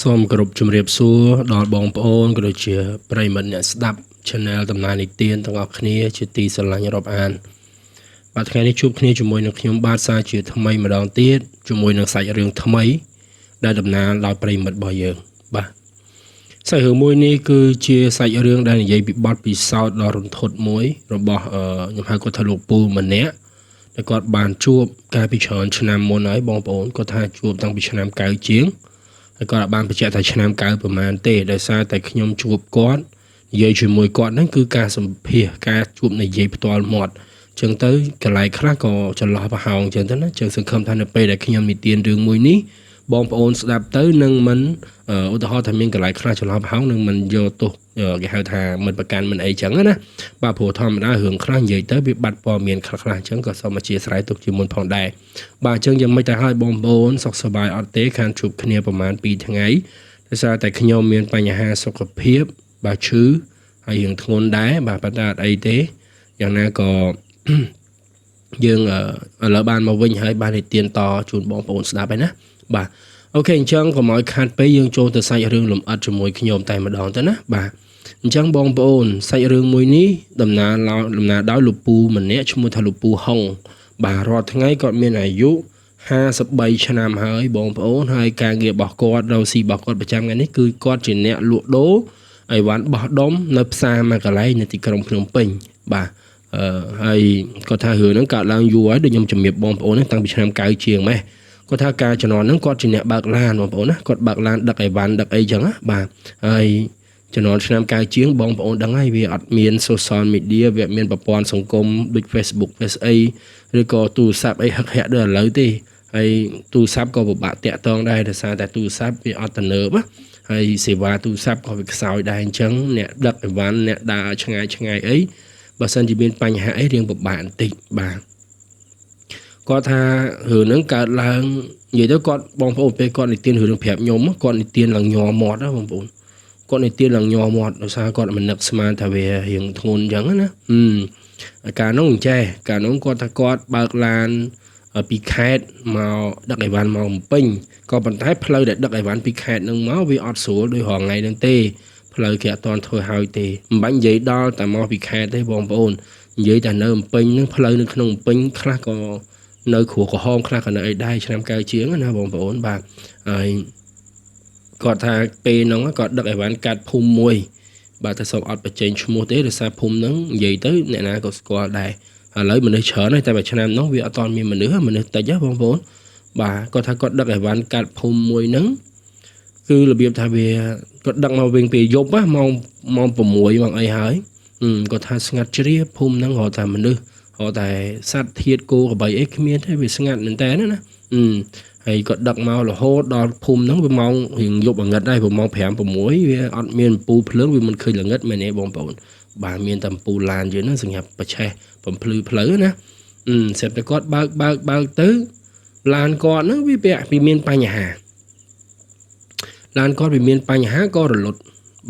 សូមគោរពជម្រាបសួរដល់បងប្អូនក៏ដូចជាប្រិយមិត្តអ្នកស្ដាប់ Channel តំណាលនិទានទាំងអស់គ្នាជាទីស្រឡាញ់រាប់អានបាទថ្ងៃនេះជួបគ្នាជាមួយនឹងខ្ញុំបាទសាជាថ្មីម្ដងទៀតជាមួយនឹងសាច់រឿងថ្មី ដែលតំណាលដោយប្រិយមិត្តរបស់យើងបាទសាច់រឿងមួយនេះគឺជាសាច់រឿងដែលនិយាយពីបទពិសោធន៍ដ៏រន្ធត់មួយរបស់ខ្ញុំហៅគាត់ថាលោកពូម្នាក់ដែលគាត់បានជួបកាលពីច្រើនឆ្នាំមុនហើយបងប្អូនគាត់ថាជួបតាំងពីឆ្នាំ90ជាងហើយគាត់បានបញ្ជាក់ថាឆ្នាំ90ប្រហែលទេដោយសារតែខ្ញុំជួបគាត់និយាយជាមួយគាត់ហ្នឹងគឺការសម្ភាសការជួបនិយាយផ្ទាល់មាត់ចឹងទៅកន្លែងខ្លះក៏ចន្លោះប្រហោងចឹងទៅណាចឹងសង្ឃឹមថានៅពេលដែលខ្ញុំនិទានរឿងមួយនេះបងប្អូនស្ដាប់ទៅនឹងមិនឧទាហរណ៍ថាមានកន្លែងខ្លះចន្លោះប្រហោងនឹងមិនយកទោសគេហៅថាមិនប្រកាន់មិនអីចឹងណាបាទព្រោះធម្មតារឿងខ្លះនិយាយទៅវាបាត់ព័ត៌មានខ្លះៗចឹងក៏សូមអធិស្ឋានទុកជាមុនផងដែរបាទអញ្ចឹងយ៉ាងម៉េចទៅហើយបងប្អូនសុខសប្បាយអត់ទេខានជួបគ្នាប្រហែល2ថ្ងៃដោយសារតែខ្ញុំមានបញ្ហាសុខភាពបាទឈឺហើយរឿងធ្ងន់ដែរបាទប៉ុន្តែអត់អីទេយ៉ាងណាក៏យើងឥឡូវបានមកវិញហើយបាននិទានតជូនបងប្អូនស្ដាប់ហើយណាបាទអូខេអញ្ចឹងកុំឲ្យខាត់ពេកយើងចូលទៅសាច់រឿងលម្អិតជាមួយខ្ញុំតែម្ដងទៅណាបាទអញ្ចឹងបងប្អូនសាច់រឿងមួយនេះដំណើរដំណើរដោយលោកពូម្នាក់ឈ្មោះថាលោកពូហុងបាទរាល់ថ្ងៃគាត់មានអាយុ53ឆ្នាំហើយបងប្អូនហើយការងាររបស់គាត់រកស៊ីរបស់គាត់ប្រចាំថ្ងៃនេះគឺគាត់ជាអ្នកលក់ដូរអីវ៉ាន់បោះដុំនៅផ្សារមួយកន្លែងនៅទីក្រុងភ្នំពេញបាទអឺហើយគាត់ថារឿងហ្នឹងកើតឡើងយូរហើយដូចខ្ញុំជំរាបបងប្អូនហ្នឹងតាំងពីឆ្នាំ90ជាងម៉េះគាត់ថាការជំនាន់ហ្នឹងគាត់ជាអ្នកបើកឡានបងប្អូនណាគាត់បើកឡានដឹកអីវ៉ាន់ដឹកអីចឹងណាបាទហើយជំនាន់ឆ្នាំ90ជាងបងប្អូនដឹងហើយវាអត់មាន social media វាអត់មានប្រព័ន្ធសង្គមដូច Facebook Face អីឬក៏ទូរស័ព្ទអីហឹកហាក់ដូចឥឡូវទេហើយទូរស័ព្ទក៏ពិបាកតាក់ទងដែរដោយសារតែទូរស័ព្ទវាអត់ទំនើបណាហើយសេវាទូរស័ព្ទក៏វាខ្សោយដែរអញ្ចឹងអ្នកដឹកអីវ៉ាន់អ្នកដើរឆ្ងាយឆ្ងាយអីបើសិនជាមានបញ្ហាអីរៀងពិបាកបន្តិចបាទគាត់ថារឿងហ្នឹងកើតឡើងនិយាយទៅគាត់បងប្អូនពេលគាត់និទានរឿងប្រាប់ខ្ញុំគាត់និទានឡើងញ័រមាត់ណាបងប្អូនគាត់និទានឡើងញ័រមាត់ដោយសារគាត់មិននឹកស្មានថាវារៀងធ្ងន់អញ្ចឹងណាកាលនោះអញ្ចេះកាលនោះគាត់ថាគាត់បើកឡានពីខេត្តមកដឹកអីវ៉ាន់មកភ្នំពេញក៏ប៉ុន្តែផ្លូវដែលដឹកអីវ៉ាន់ពីខេត្តនឹងមកវាអត់ស្រួលដោយរងថ្ងៃនឹងទេផ្លូវគេអត់ទាន់ធ្វើហើយទេមិនបាញ់និយាយដល់តែមកពីខេត្តទេបងប្អូននិយាយតែនៅភ្នំពេញនឹងផ្លូវនៅក្នុងភ្នំពេញខ្លះក៏នៅគ្រួក្រហមខ្លះក៏នៅអីដែរឆ្នាំ90ជាងណាបងប្អូនបាទហើយគាត់ថាពេលហ្នឹងគាត់ដឹកអីវ៉ាន់កាត់ភូមិមួយបាទតែសូមអត់បញ្ចេញឈ្មោះទេដោយសារភូមិហ្នឹងនិយាយទៅអ្នកណាក៏ស្គាល់ដែរឥឡូវមនុស្សច្រើនហើយតែមួយឆ្នាំនោះវាអត់ទាន់មានមនុស្សមនុស្សតិចហ៎បងប្អូនបាទគាត់ថាគាត់ដឹកអីវ៉ាន់កាត់ភូមិមួយហ្នឹងគឺរបៀបថាវាគាត់ដឹកមកវិញពេលយប់ណាម៉ោងម៉ោង6ម៉ោងអីហើយគាត់ថាស្ងាត់ជ្រាបភូមិហ្នឹងរត់តែមនុស្សរត់តែសត្វធាតគោក្របីអីគ្មានទេវាស្ងាត់មែនតើណាហើយគាត់ដឹកមករហូតដល់ភូមិហ្នឹងវាម៉ោងរៀងយប់ងងឹតដែរព្រោះម៉ោង5 6វាអត់មានអំពូលភ្លើងវាមិនឃើញល្ងឹតមែនទេបងប្អូនបាទមានតែអំពូលឡានយើងហ្នឹងសម្រាប់ប្រឆេះបំភ្លឺផ្លូវណាស្រាប់តែគាត់បើកបើកបើកទៅឡានគាត់ហ្នឹងវាពាក់វាមានបញ្ហាឡានគាត់វាមានបញ្ហាក៏រលត់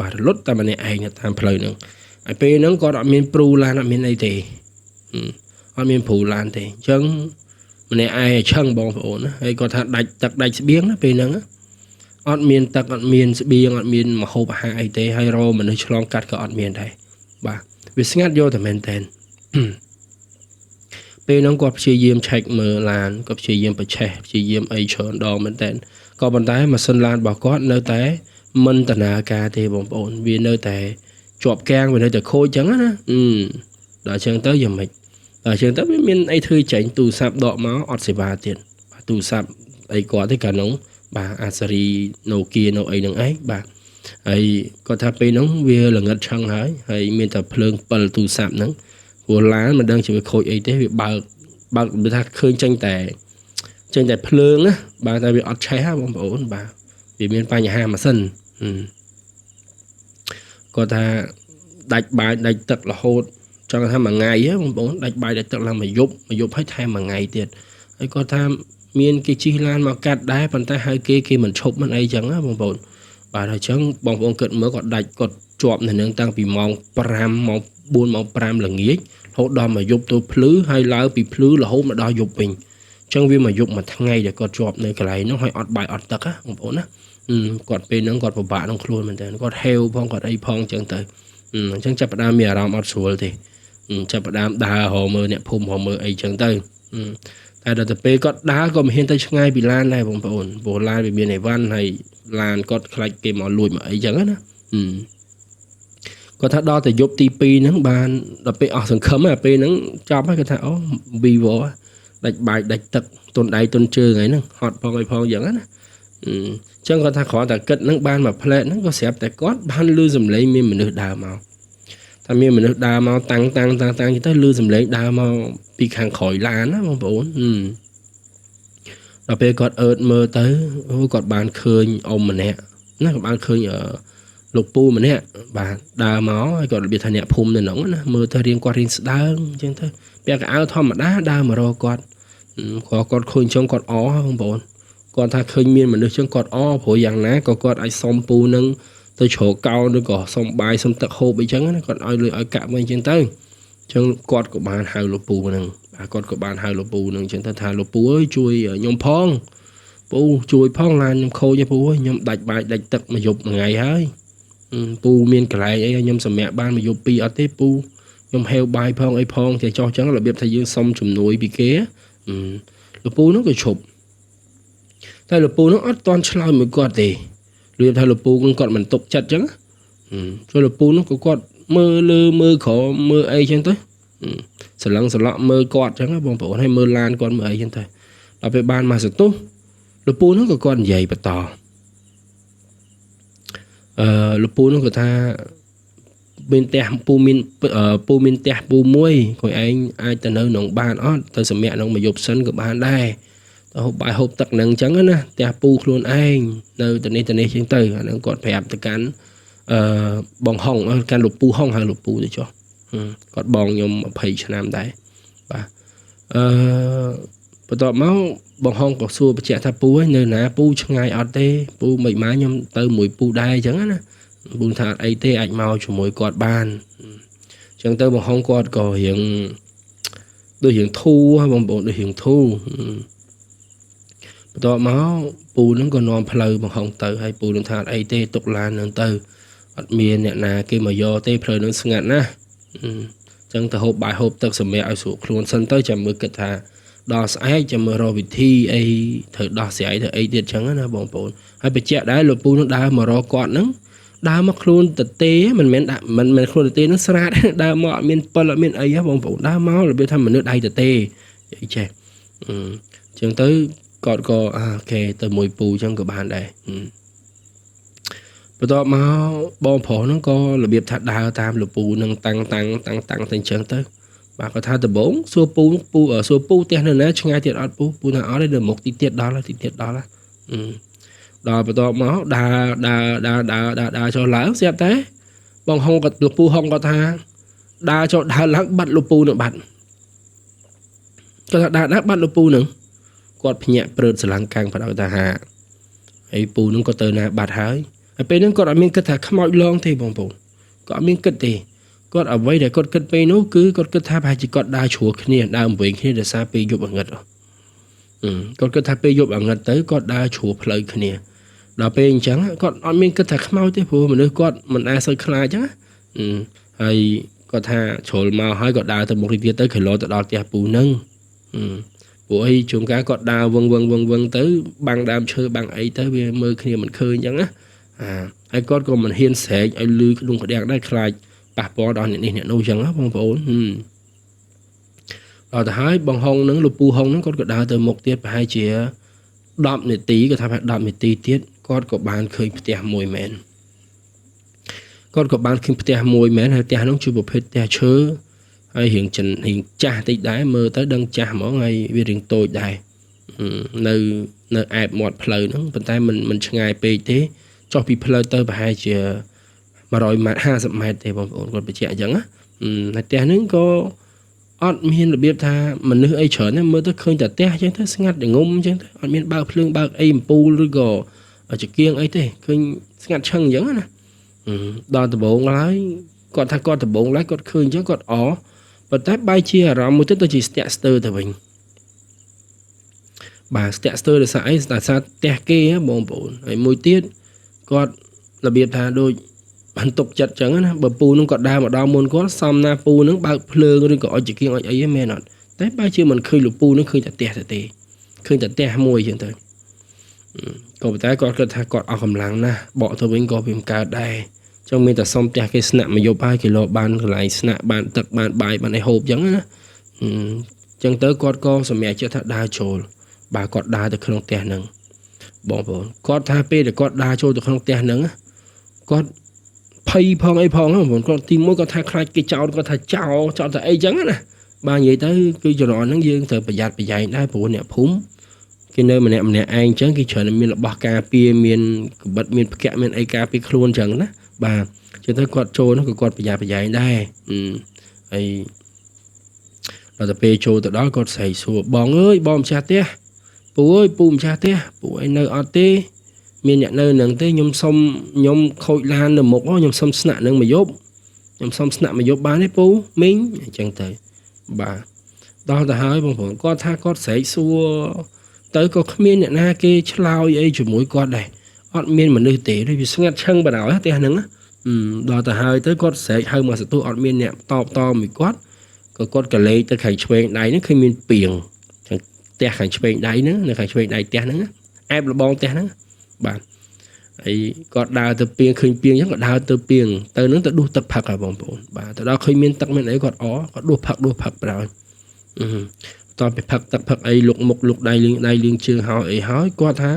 បាទរលត់តែម្នាក់ឯងតាមផ្លូវហ្នឹងហើយពេលហ្នឹងគាត់អត់មានព្រូឡានអត់មានអីទេអត់មានព្រូឡានទេអញ្ចឹងម្នាក់ឯងឆឹងបងប្អូនណាហើយគាត់ថាដាច់ទឹកដាច់ស្បៀងណាពេលហ្នឹងអត់មានទឹកអត់មានស្បៀងអត់មានម្ហូបអាហារអីទេហើយរមនុស្សឆ្លងកាត់ក៏អត់មានដែរបាទវាស្ងាត់យកតែមែនតែនពេលហ្នឹងគាត់ព្យាយាមឆែកមើលឡានក៏ព្យាយាមប្រឆេះព្យាយាមអីច្រើនដងមែនតែនក៏ប៉ុន្តែម៉ាស៊ីនឡានរបស់គាត់នៅតែមិនដំណើរការទេបងប្អូនវានៅតែជាប់គាំងវានៅតែខូចចឹងណាដល់ចឹងទៅយ៉ាងម៉េចដល់ចឹងទៅវាមានអីធ្វើចេញទូរស័ព្ទដកមកអត់សេវាទៀតបាទទូរស័ព្ទអីគាត់ទេកាលនោះបាទអាសេរី Nokia នៅអីហ្នឹងឯងបាទហើយគាត់ថាពេលហ្នឹងវាល្ងិតឆឹងហើយហើយមានតែភ្លើងពិលទូរស័ព្ទហ្នឹងព្រោះឡានមិនដឹងជាវាខូចអីទេវាបើកបើកវាថាឃើញចេញតែចេញតែភ្លើងណាបាទតែវាអត់ឆេះហ៎បងប្អូនបាទវាមានបញ្ហាម៉ាស៊ីនគាត់ថាដាច់បាយដាច់ទឹករហូតចង់ថាមួយថ្ងៃហ៎បងប្អូនដាច់បាយដាច់ទឹកឡើងមួយយប់មួយយប់ហើយថែមមួយថ្ងៃទៀតហើយគាត់ថាមានគេជិះឡានមកកាត់ដែរប៉ុន្តែហើយគេគេមិនឈប់មិនអីចឹងណាបងប្អូនបាទហើយចឹងបងប្អូនគិតមើលគាត់ដាច់គាត់ជាប់នៅនឹងតាំងពីម៉ោង5ម៉ោង4ម៉ោង5ល្ងាចរហូតដល់មួយយប់ទៅភ្លឺហើយឡើងពីភ្លឺរហូតមកដល់យប់វិញចឹងវាមួយយប់មួយថ្ងៃដែលគាត់ជាប់នៅកន្លែងនោះហើយអត់បាយអត់ទឹកណាបងប្អូនណា គាត់ពេលហ្នឹងគាត់ពិបាកក្នុងខ្លួនមែនតើគាត់ហេវផងគាត់អីផងអញ្ចឹងទៅអញ្ចឹងចាប់ផ្ដើមមានអារម្មណ៍អត់ស្រួលទេចាប់ផ្ដើមដើររកមើលអ្នកភូមិរកមើលអីចឹងទៅតែដល់ទៅពេលគាត់ដើរក៏មិនហ៊ានទៅឆ្ងាយពីឡានដែរបងប្អូនព្រោះឡានវាមានអីវ៉ាន់ហើយឡានគាត់ខ្លាចគេមកលួចមកអីចឹងណាគាត់ថាដល់តែយប់ទី2ហ្នឹងបានដល់ពេលអស់សង្ឃឹមហើយពេលហ្នឹងចប់ហើយគាត់ថាអូ Vivo ដាច់បាយដាច់ទឹកទុនដៃទុនជើងហើយហ្នឹងហត់ផងអីផងចឹងណាអញ្ចឹងគាត់ថាគ្រាន់តែគិតហ្នឹងបានមួយផ្លែកហ្នឹងក៏ស្រាប់តែគាត់បានលឺសំឡេងមានមនុស្សដើរមកថាមានមនុស្សដើរមកតាំងតាំងតាំងតាំងទៅលឺសំឡេងដើរមកពីខាងក្រោយឡានណាបងប្អូនដល់ពេលគាត់អើតមើលទៅអូគាត់បានឃើញអ៊ំម្នាក់ណាគាត់បានឃើញលោកពូម្នាក់បាទដើរមកហើយគាត់របៀបថាអ្នកភូមិនៅហ្នឹងណាមើលទៅរៀងគាត់រៀងស្ដើងអញ្ចឹងទៅពាក់កៅអៅធម្មតាដើរមករកគាត់គាត់គាត់ឃើញចឹងគាត់អបងប្អូនគាត់ថាឃើញមានមនុស្សចឹងគាត់អព្រោះយ៉ាងណាក៏គាត់អាចសុំពូនឹងទៅជ្រកកោនឬក៏សុំបាយសុំទឹកហូបអីចឹងណាគាត់ឲ្យលុយឲ្យកាក់វិញចឹងទៅអញ្ចឹងគាត់ក៏បានហៅលោកពូហ្នឹងបាទគាត់ក៏បានហៅលោកពូហ្នឹងចឹងទៅថាលោកពូអើយជួយខ្ញុំផងពូជួយផងឡានខ្ញុំខូចឯពូអើយខ្ញុំដាច់បាយដាច់ទឹកមួយយប់មួយថ្ងៃហើយពូមានកន្លែងអីខ្ញុំសម្រាប់បានមួយយប់ពីរអត់ទេពូខ្ញុំហេវបាយផងអីផងចេះចោះចឹងរបៀបថាយើងសុំជំនួយពីគេលោកពូហ្នឹងក៏ឈប់តែលោកពូហ្នឹងអត់តន់ឆ្លើយមួយគាត់ទេរបៀបថាលោកពូគាត់មិនទុកចិត្តចឹងចូលលោកពូនោះក៏គាត់មើលលើមើលក្រោមមើលអីចឹងទៅសឡឹងសឡក់មើលគាត់ចឹងបងប្អូនហើយមើលឡានគាត់មើលអីចឹងទៅដល់ពេលបានមកសន្ទុះលោកពូនោះក៏គាត់និយាយបន្តលោកពូនោះក៏ថាមានផ្ទះពូមានពូមានផ្ទះពូមួយគាត់ឯងអាចទៅនៅក្នុងបានអត់ទៅសម្រាប់ក្នុងមួយយប់សិនក៏បានដែរទៅហូបបាយហូបទឹកនឹងអញ្ចឹងណាផ្ទះពូខ្លួនឯងនៅទៅនេះទៅនេះចឹងទៅអានឹងគាត់ប្រាប់ទៅកាន់បងហុងកាន់លោកពូហុងហៅលោកពូទៅចុះគាត់បងខ្ញុំ20ឆ្នាំដែរបាទអឺបន្ទាប់មកបងហុងក៏សួរបញ្ជាក់ថាពូឯងនៅណាពូឆ្ងាយអត់ទេពូមិនមកខ្ញុំទៅមួយពូដែរអញ្ចឹងណាពូថាអត់អីទេអាចមកជាមួយគាត់បានអញ្ចឹងទៅបងហុងគាត់ក៏រៀងដូចរៀងធូរបងប្អូនដូចរៀងធូរបន្ទាប់មកពូនឹងក៏នាំផ្លូវបងហុងទៅហើយពូនឹងថាអត់អីទេទុកឡាននឹងទៅអត់មានអ្នកណាគេមកយកទេផ្លូវនឹងស្ងាត់ណាស់អញ្ចឹងទៅហូបបាយហូបទឹកសម្រាប់ឲ្យស្រួលខ្លួនសិនទៅចាំមើលគិតថាដល់ស្អែកចាំមើលរកវិធីអីត្រូវដោះស្រាយទៅអីទៀតចឹងណាបងប្អូនហើយបញ្ជាក់ដែរលោកពូនឹងដើរមករកគាត់នឹងដើរមកខ្លួនតទេមិនមែនដាក់មិនមែនខ្លួនតទេនឹងស្រាតដើរមកអត់មានពិលអត់មានអីហ៎បងប្អូនដើរមករបៀបថាមនុស្សដៃតទេអីចេះអញ្ចឹងទៅគាត់ក៏អូខេទៅមួយពូចឹងក៏បានដែរបន្ទាប់មកបងប្រុសហ្នឹងក៏របៀបថាដើរតាមលោកពូនឹងតាំងតាំងតាំងតាំងទៅអញ្ចឹងទៅបាទគាត់ថាដំបងសួរពូពូសួរពូផ្ទះនៅណាឆ្ងាយទៀតអត់ពូពូថាអត់ទេនៅមុខទីទៀតដល់ទីទៀតដល់ដល់បន្ទាប់មកដើរដើរដើរដើរដើរដើរចុះឡើងស្រាប់តែបងហុងគាត់លោកពូហុងគាត់ថាដើរចុះដើរឡើងបាត់លោកពូនឹងបាត់គាត់ថាដើរដើរបាត់លោកពូនឹងគាត់ភ្ញាក់ព្រឺតស្រឡាំងកាំងបដៅតាហាហើយពូនឹងក៏ទៅណាបាត់ហើយហើយពេលហ្នឹងគាត់អត់មានគិតថាខ្មោចលងទេបងប្អូនគាត់អត់មានគិតទេគាត់អ្វីដែលគាត់គិតពេលនោះគឺគាត់គិតថាប្រហែលជាគាត់ដើរជ្រួលគ្នាដើរវិញគ្នាដោយសារពេលយប់អងឹតគាត់គិតថាពេលយប់អងឹតទៅគាត់ដើរជ្រួលផ្លូវគ្នាដល់ពេលអញ្ចឹងគាត់អត់មានគិតថាខ្មោចទេព្រោះមនុស្សគាត់មិនអាចសូវខ្លាចអញ្ចឹងហើយគាត់ថាជ្រុលមកហើយគាត់ដើរទៅមុខទៀតទៅគីឡូទៅដល់ផ្ទះពូនឹងព្រោះអីជួនកាលគាត់ដើរវឹងវឹងវឹងវឹងទៅបាំងដើមឈើបាំងអីទៅវាមើលគ្នាមិនឃើញអញ្ចឹងណាហើយគាត់ក៏មិនហ៊ានស្រែកឲ្យលឺក្នុងក្តាំងដែរខ្លាចប៉ះពាល់ដល់អ្នកនេះអ្នកនោះអញ្ចឹងណាបងប្អូនដល់ទៅហើយបងហុងនឹងលោកពូហុងនឹងគាត់ក៏ដើរទៅមុខទៀតប្រហែលជា10នាទីគាត់ថាប្រហែល10នាទីទៀតគាត់ក៏បានឃើញផ្ទះមួយមែនគាត់ក៏បានឃើញផ្ទះមួយមែនហើយផ្ទះនោះជាប្រភេទផ្ទះឈើហើយរៀងចិនរៀងចាស់តិចដែរមើលទៅដឹងចាស់ហ្មងហើយវារៀងតូចដែរនៅនៅអែបមាត់ផ្លូវហ្នឹងប៉ុន្តែមិនឆ្ងាយពេកទេចុះពីផ្លូវទៅប្រហែលជា100ម៉ែត្រ50ម៉ែត្រទេបងប្អូនគាត់បញ្ជាក់អញ្ចឹងណាហើយផ្ទះហ្នឹងក៏អត់មានរបៀបថាមនុស្សអីច្រើនទេមើលទៅឃើញតែផ្ទះអញ្ចឹងទៅស្ងាត់ងងុំអញ្ចឹងទៅអត់មានបើកភ្លើងបើកអីអំពូលឬក៏ចង្គៀងអីទេឃើញស្ងាត់ឈឹងអញ្ចឹងណាដល់ដំបូងឡើយគាត់ថាគាត់ដំបូងឡើយគាត់ឃើញអញ្ចឹងគាត់អប៉ុន្តែបែរជាអារម្មណ៍មួយទៀតទៅជាស្ទាក់ស្ទើរទៅវិញបាទស្ទាក់ស្ទើរដោយសារអីដោយសារផ្ទះគេបងប្អូនហើយមួយទៀត គាត់របៀបថាដូចបានទុកចិត្តចឹងណាបើពូនឹងគាត់ដើរមកដល់មុនគាត់សំណាពូនឹងបើកភ្លើងឬក៏អុចចង្គៀងអុចអីហ្នឹងមែនអត់តែបែរជាមិនឃើញលោកពូនឹងឃើញតែផ្ទះទៅទេឃើញតែផ្ទះមួយចឹងទៅក៏ប៉ុន្តែគាត់គិតថាគាត់អស់កម្លាំងណាស់បកទៅវិញក៏វាមិនកើតដែរចឹងមានតែសុំផ្ទះគេស្នាក់មួយយប់ហើយគេលោបានកន្លែងស្នាក់បានទឹកបានបាយបានអីហូបចឹងណាចឹងទៅគាត់ក៏សម្រេចចិត្តថាដើរចូលបាទគាត់ដើរទៅក្នុងផ្ទះហ្នឹងបងប្អូនគាត់ថាពេលដែលគាត់ដើរចូលទៅក្នុងផ្ទះហ្នឹងគាត់ភ័យផងអីផងបងប្អូនគាត់ទីមួយគាត់ថាខ្លាចគេចោលគាត់ថាចោលចោលតែអីចឹងណាបាទនិយាយទៅគឺជំនាន់ហ្នឹងយើងត្រូវប្រយ័ត្នប្រយែងដែរព្រោះអ្នកភូមិគេនៅម្នាក់ម្នាក់ឯងចឹងគេច្រើនមានរបស់ការពារមានកបិតមានផ្កាក់មានអីការពារខ្លួនចឹងណាបាទចឹងទៅគាត់ចូលនោះក៏គាត់ប្រយ័ត្នប្រយែងដែរហើយដល់ទៅពេលចូលទៅដល់គាត់ស្រែកសួរបងអើយបងម្ចាស់ផ្ទះពូអើយពូម្ចាស់ផ្ទះពូអីនៅអត់ទេមានអ្នកនៅនឹងទេខ្ញុំសុំខ្ញុំខូចឡាននៅមុខខ្ញុំសុំស្នាក់នឹងមួយយប់ខ្ញុំសុំស្នាក់មួយយប់បានទេពូមីងអញ្ចឹងទៅបាទដល់ទៅហើយបងប្អូនគាត់ថាគាត់ស្រែកសួរទៅក៏គ្មានអ្នកណាគេឆ្លើយអីជាមួយគាត់ដែរអត់មានមនុស្សទេដូចវាស្ងាត់ឈឹងបណ្ដោយផ្ទះហ្នឹងដល់ទៅហើយទៅគាត់ស្រែកហៅមកសន្ទុះអត់មានអ្នកតបតមួយគាត់ក៏គាត់ក៏លេចទៅខាងឆ្វេងដៃហ្នឹងឃើញមានពីងខាងផ្ទះខាងឆ្វេងដៃហ្នឹងនៅខាងឆ្វេងដៃផ្ទះហ្នឹងអែបលបងផ្ទះហ្នឹងបាទហើយគាត់ដើរទៅពីងឃើញពីងអញ្ចឹងក៏ដើរទៅពីងទៅនឹងទៅដួសទឹកផឹកហើយបងប្អូនបាទទៅដល់ឃើញមានទឹកមានអីគាត់គាត់ដួសផឹកដួសផឹកប្រោយតទៅផឹកទឹកផឹកអីលុកមុខលុកដៃលាងដៃលាងជើងហើយអីហើយគាត់ថា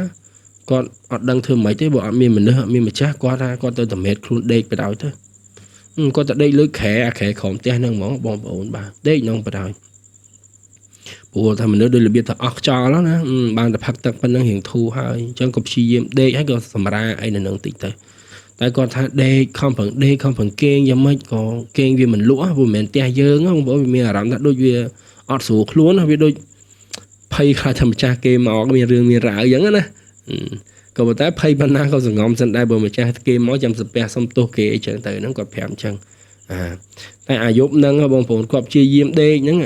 គាត់អត់ដឹងធ្វើម៉េចទេបើអត់មានមនុស្សអត់មានម្ចាស់គាត់ថាគាត់ទៅតមេតខ្លួនដេកបដ ாய் ទៅគាត់ទៅដេកលើគ្រែអាគ្រែក្រោមផ្ទះហ្នឹងហ្មងបងប្អូនបាទដេកហ្នឹងបដ ாய் ព្រោះថាមនុស្សដូចរបៀបថាអស់ខ្យល់ណាបានតែផឹកទឹកប៉ុណ្ណឹងរៀងធូរហើយអញ្ចឹងក៏ព្យាយាមដេកហើយក៏សម្រាអីនៅនឹងតិចទៅតែគាត់ថាដេកខំប្រឹងដេកខំប្រឹងគេងយ៉ាងម៉េចក៏គេងវាមិនលក់ព្រោះមិនមែនផ្ទះយើងបងប្អូនវាមានអារម្មណ៍ថាដូចវាអត់ស្រួលខ្លួនវាដូចភ័យខ្លាចថាម្ចាស់គេមកមានរឿងមានរ៉ាវអញ្ចឹងណាក៏ប៉ុន្តែភ័យប៉ុណ្ណាក៏សងំសិនដែរបើម្ចាស់គេមកចាំសាពះសុំទោសគេអីចឹងទៅហ្នឹងគាត់ប្រាប់អញ្ចឹងតែអាយុហ្នឹងបងប្អូនគាត់ព្យាយាមដេកហ្នឹង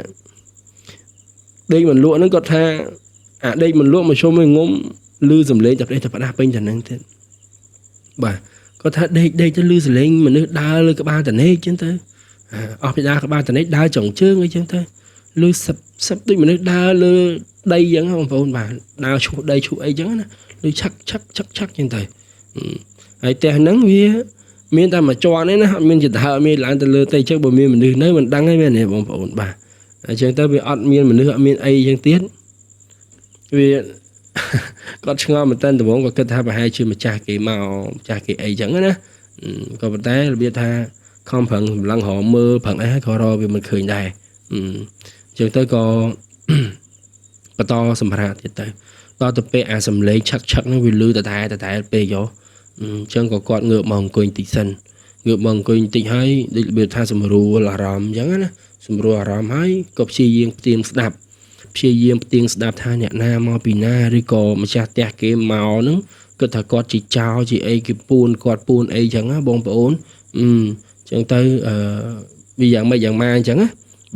ដេកមិនលក់ហ្នឹងគាត់ថាអាដេកមិនលក់មកជុំឲ្យងុំលឺសំឡេងតែផ្ដេសតែផ្ដាស់ពេញតែហ្នឹងទៀតបាទគាត់ថាដេកដេកទៅលឺសំឡេងមនុស្សដើរលើក្បាលតនេកចឹងទៅអស់ពីដើរក្បាលតនេកដើរចុងជើងអីចឹងទៅលឺសឹបសឹបដូចមនុស្សដើរលើដីចឹងបងប្អូនបាទដើរឈូសដីឈូសអីចឹងណាលឺឆឹកឆឹកឆឹកឆឹកចឹងទៅហើយផ្ទះហ្នឹងវាមានតែមួយជាន់ទេណាអត់មានចដើអត់មានឡើងទៅលើទេចឹងបើមានមនុស្សនៅមិនដឹងទេមែនទេបងប្អូនបាទអញ្ចឹងទៅវាអត់មានមនុស្សអត់មានអីចឹងទៀតវាគាត់ឆ្ងល់មែនតើដំបូងក៏គិតថាប្រហែលជាម្ចាស់គេមកម្ចាស់គេអីចឹងណាក៏ប៉ុន្តែរបៀបថាខំប្រឹងសម្លឹងរកមើលប្រឹងអីហើយក៏រកវាមិនឃើញដែរអញ្ចឹងទៅក៏បន្តសម្រាប់ទៀតទៅដល់ទៅពេលអាសំឡេងឆឹកឆឹកហ្នឹងវាលឺតតែតតែពេលយោអញ្ចឹងក៏គាត់ងើបមកអង្គុយបន្តិចសិនងើបមកអង្គុយបន្តិចហើយដូចរបៀបថាសម្រួលអារម្មណ៍អញ្ចឹងណាសម្រួលអារម្មណ៍ហើយក៏ព្យាយាមផ្ទៀងស្ដាប់ព្យាយាមផ្ទៀងស្ដាប់ថាអ្នកណាមកពីណាឬក៏ម្ចាស់ផ្ទះគេមកហ្នឹងគិតថាគាត់ជាចោរជាអីគេពួនគាត់ពួនអីចឹងណាបងប្អូនអញ្ចឹងទៅវាយ៉ាងម៉េចយ៉ាងម៉ាអញ្ចឹងណា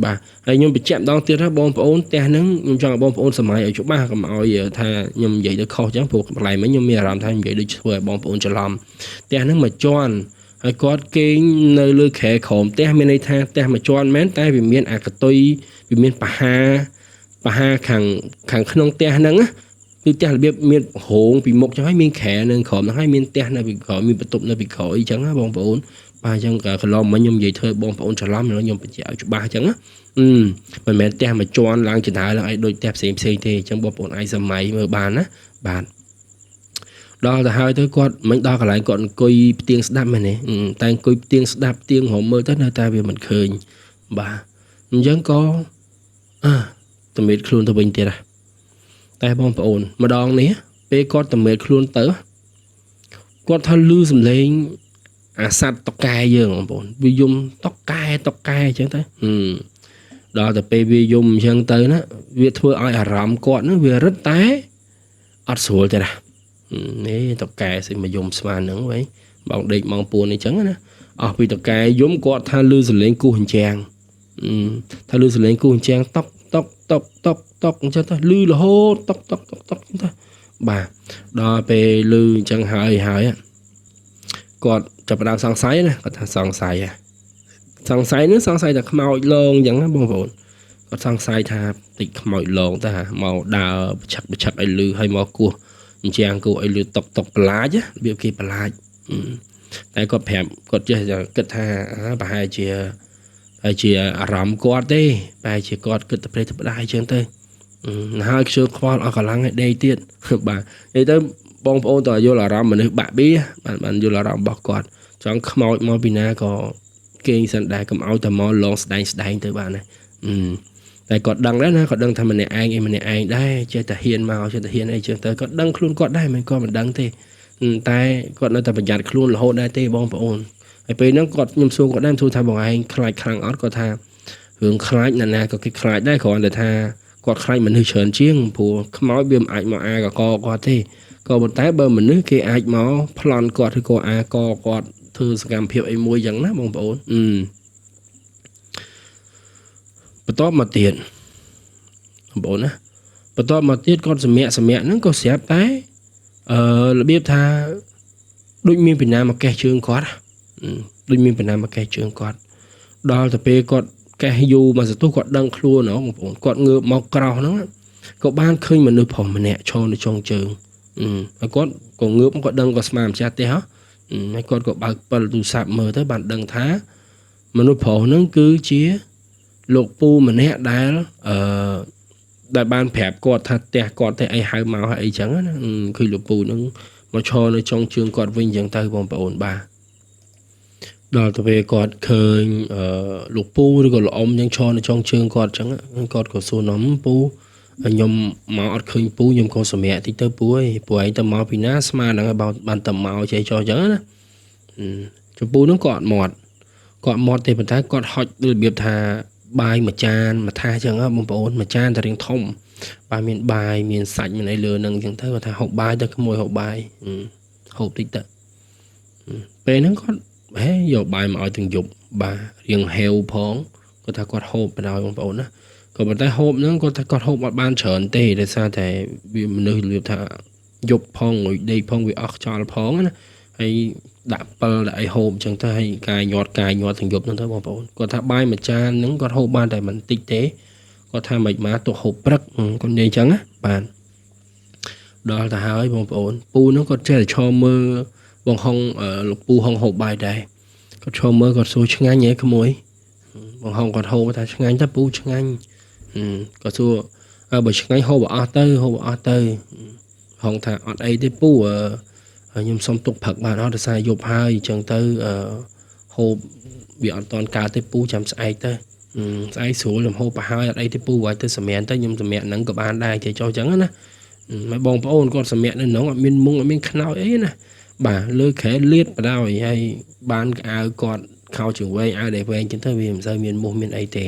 បាទហើយខ្ញុំបញ្ជាក់ម្ដងទៀតថាបងប្អូនផ្ទះហ្នឹងខ្ញុំចង់ឲ្យបងប្អូនសម័យឲ្យច្បាស់កុំឲ្យថាខ្ញុំនិយាយទៅខុសចឹងព្រោះកន្លែងមិញខ្ញុំមានអារម្មណ៍ថានិយាយដូចធ្វើឲ្យបងប្អូនច្រឡំផ្ទះហ្នឹងមួយជាន់ហើយគាត់គេងនៅលើគ្រែក្រោមផ្ទះមានន័យថាផ្ទះមួយជាន់មែនតែវាមានអាកតុយវាមានបហាខាងក្នុងផ្ទះហ្នឹងណាគឺផ្ទះរបៀបមានរោងពីមុខចឹងហើយមានគ្រែនៅក្រោមហ្នឹងហើយមានផ្ទះនៅពីក្រោយមានបន្ទប់នៅពីក្រោយអីចឹងណាបងប្អូនបាទអញ្ចឹងក៏កន្លងមិញខ្ញុំនិយាយធ្វើបងប្អូនច្រឡំខ្ញុំបញ្ជាក់ឲ្យច្បាស់អញ្ចឹងណាមិនមែនផ្ទះមួយជាន់ឡើងជណ្ដើរឡើងអីដូចផ្ទះផ្សេងផ្សេងទេអញ្ចឹងបងប្អូនអាចសម័យមើលបានណាបាទដល់ទៅហើយទៅគាត់មិញដល់កន្លែងគាត់អង្គុយផ្ទៀងស្ដាប់មែនទេតែអង្គុយផ្ទៀងស្ដាប់ផ្ទៀងរមមើលទៅនៅតែវាមិនឃើញបាទអញ្ចឹងក៏តមេតខ្លួនទៅវិញទៀតណាតែបងប្អូនម្ដងនេះពេលគាត់តមេតខ្លួនទៅគាត់ថាលឺសំឡេងអាសត្វតកែយើងបងប្អូនវាយំតកែតកែអញ្ចឹងទៅដល់ទៅពេលវាយំអញ្ចឹងទៅណាវាធ្វើឲ្យអារម្មណ៍គាត់ហ្នឹងវារឹតតែអត់ស្រួលទេណានេះតកែស្អីមកយំស្មានហ្នឹងវិញបងដេកម៉ោង4នេះអញ្ចឹងណាអស់ពីតកែយំគាត់ថាលឺសំឡេងគោះអញ្ចាំងថាលឺសំឡេងគោះអញ្ចាំងតុកតុកតុកតុកតុកអញ្ចឹងទៅលឺរហូតតុកតុកតុកតុកអញ្ចឹងទៅបាទដល់ពេលលឺអញ្ចឹងហើយហើយ គាត់ចាប់ផ្ដើមសង្ស័យណាគាត់ថាសង្ស័យសង្ស័យនេះសង្ស័យតែខ្មោចលងអញ្ចឹងណាបងប្អូនគាត់សង្ស័យថាតិចខ្មោចលងទៅមកដើរបឆឹកបឆឹកឲ្យលឺហើយមកគោះអញ្ចឹងគោះឲ្យលឺតុកតុកបន្លាចរបៀបគេបន្លាចតែគាត់ប្រាប់គាត់ចេះគិតថាប្រហែលជាហើយជាអារម្មណ៍គាត់ទេប្រហែលជាគាត់គិតទៅប្រេះទៅផ្ដាយអញ្ចឹងទៅហើយខ្ជិលខ្វល់អស់កម្លាំងឲ្យដេកទៀតបាទនិយាយទៅបងប្អូនតើយល់អារម្មណ៍មនុស្សបាក់បៀបានយល់អារម្មណ៍របស់គាត់ចង់ខ្មោចមកពីណាក៏គេងសិនដែរកុំឲ្យតែមកលងស្ដែងស្ដែងទៅបានណាតែគាត់ដឹងដែរណាគាត់ដឹងថាម្នាក់ឯងអីម្នាក់ឯងដែរចេះតែហ៊ានមកចេះតែហ៊ានអីចឹងទៅគាត់ដឹងខ្លួនគាត់ដែរមិនគាត់មិនដឹងទេតែគាត់នៅតែប្រយ័ត្នខ្លួនរហូតដែរទេបងប្អូនហើយពេលហ្នឹងគាត់ខ្ញុំសួរគាត់ដែរសួរថាបងឯងខ្លាចខ្លាំងអត់គាត់ថារឿងខ្លាចណាណាក៏គេខ្លាចដែរគ្រាន់តែថាគាត់ខ្លាចមនុស្សច្រើនជាងព្រោះខ្មោចវាមិនអាចមកអាកកគាត់ទេក៏ប៉ុន្តែបើមនុស្សគេអាចមកប្លន់គាត់ឬក៏អាកគាត់ធ្វើសកម្មភាពអីមួយចឹងណាបងប្អូនបន្ទាប់មកទៀតបងប្អូនណាបន្ទាប់មកទៀតគាត់សម្រាកសម្រាកហ្នឹងក៏ស្រាប់តែរបៀបថាដូចមានពីណាមកកេះជើងគាត់ដូចមានពីណាមកកេះជើងគាត់ដល់ទៅពេលគាត់កេះយូរមកសន្ទុះគាត់ដឹងខ្លួនហ៎បងប្អូនគាត់ងើបមកក្រោះហ្នឹងក៏បានឃើញមនុស្សប្រុសម្នាក់ឈរនៅចុងជើងហើយគាត់ក៏ងើបគាត់ដឹងក៏ស្មានម្ចាស់ផ្ទះហ៎ហើយគាត់ក៏បើកពិលទូរស័ព្ទមើលទៅបានដឹងថាមនុស្សប្រុសហ្នឹងគឺជាលោកពូម្នាក់ដែលដែលបានប្រាប់គាត់ថាផ្ទះគាត់ទេអីហៅមកហើយអីចឹងណាឃើញលោកពូហ្នឹងមកឈរនៅចុងជើងគាត់វិញចឹងទៅបងប្អូនបាទដល់ទៅពេលគាត់ឃើញលោកពូឬក៏លោកអ៊ំចឹងឈរនៅចុងជើងគាត់ចឹងគាត់ក៏សួរនំពូខ្ញុំមកអត់ឃើញពូខ្ញុំក៏សម្រាកតិចទៅពូអើយពូឯងទៅមកពីណាស្មានហ្នឹងឲ្យបានទៅមកចេះចោះចឹងណាចំពូហ្នឹងក៏អត់មាត់គាត់មាត់ទេប៉ុន្តែគាត់ហុចរបៀបថាបាយមួយចានមួយថាសចឹងបងប្អូនមួយចានតែរៀងធំបាទមានបាយមានសាច់មានអីលើនឹងចឹងទៅគាត់ថាហូបបាយទៅក្មួយហូបបាយហូបតិចទៅពេលហ្នឹងគាត់ហេយកបាយមកឲ្យទាំងយប់បាទរៀងហេវផងគាត់ថាគាត់ហូបបណ្ដោយបងប្អូនណាក៏ប៉ុន្តែហូបហ្នឹងគាត់ថាគាត់ហូបអត់បានច្រើនទេដោយសារតែវាមនុស្សរបៀបថាយប់ផងងុយដេកផងវាអស់ខ្យល់ផងណាហើយដាក់ពិលដាក់អីហូបអញ្ចឹងទៅហើយកាយញាត់កាយញាត់ទាំងយប់ហ្នឹងទៅបងប្អូនគាត់ថាបាយមួយចានហ្នឹងគាត់ហូបបានតែមិនតិចទេគាត់ថាមិនមកទុកហូបព្រឹកគាត់និយាយអញ្ចឹងណាបាទដល់ទៅហើយបងប្អូនពូហ្នឹងគាត់ចេះតែឈរមើលបងហុងលោកពូហុងហូបបាយដែរគាត់ឈរមើលគាត់សួរឆ្ងាញ់ហ៎ក្មួយបងហុងគាត់ហូបថាឆ្ងាញ់តើពូឆ្ងាញ់គាត់សួរបើឆ្ងាញ់ហូបអស់ទៅហូបអស់ទៅហុងថាអត់អីទេពូខ្ញុំសុំទុកព្រឹកបានអត់ដោយសារយប់ហើយអញ្ចឹងទៅហូបវាអត់តន់កើតទេពូចាំស្អែកទៅស្អែកស្រួលខ្ញុំហូបប្រហើយអត់អីទេពូឲ្យទៅសម្រានទៅខ្ញុំសម្រាកហ្នឹងក៏បានដែរចេះចុះអញ្ចឹងណាហើយបងប្អូនគាត់សម្រាកនៅក្នុងអត់មានមុងអត់មានខ្នើយអីណាបាទលើក្រែលៀតបដ ாய் ហើយបានកៅគាត់ខោជើងវែងអាវដែលវែងអញ្ចឹងទៅវាមិនសូវមានមុះមានអីទេ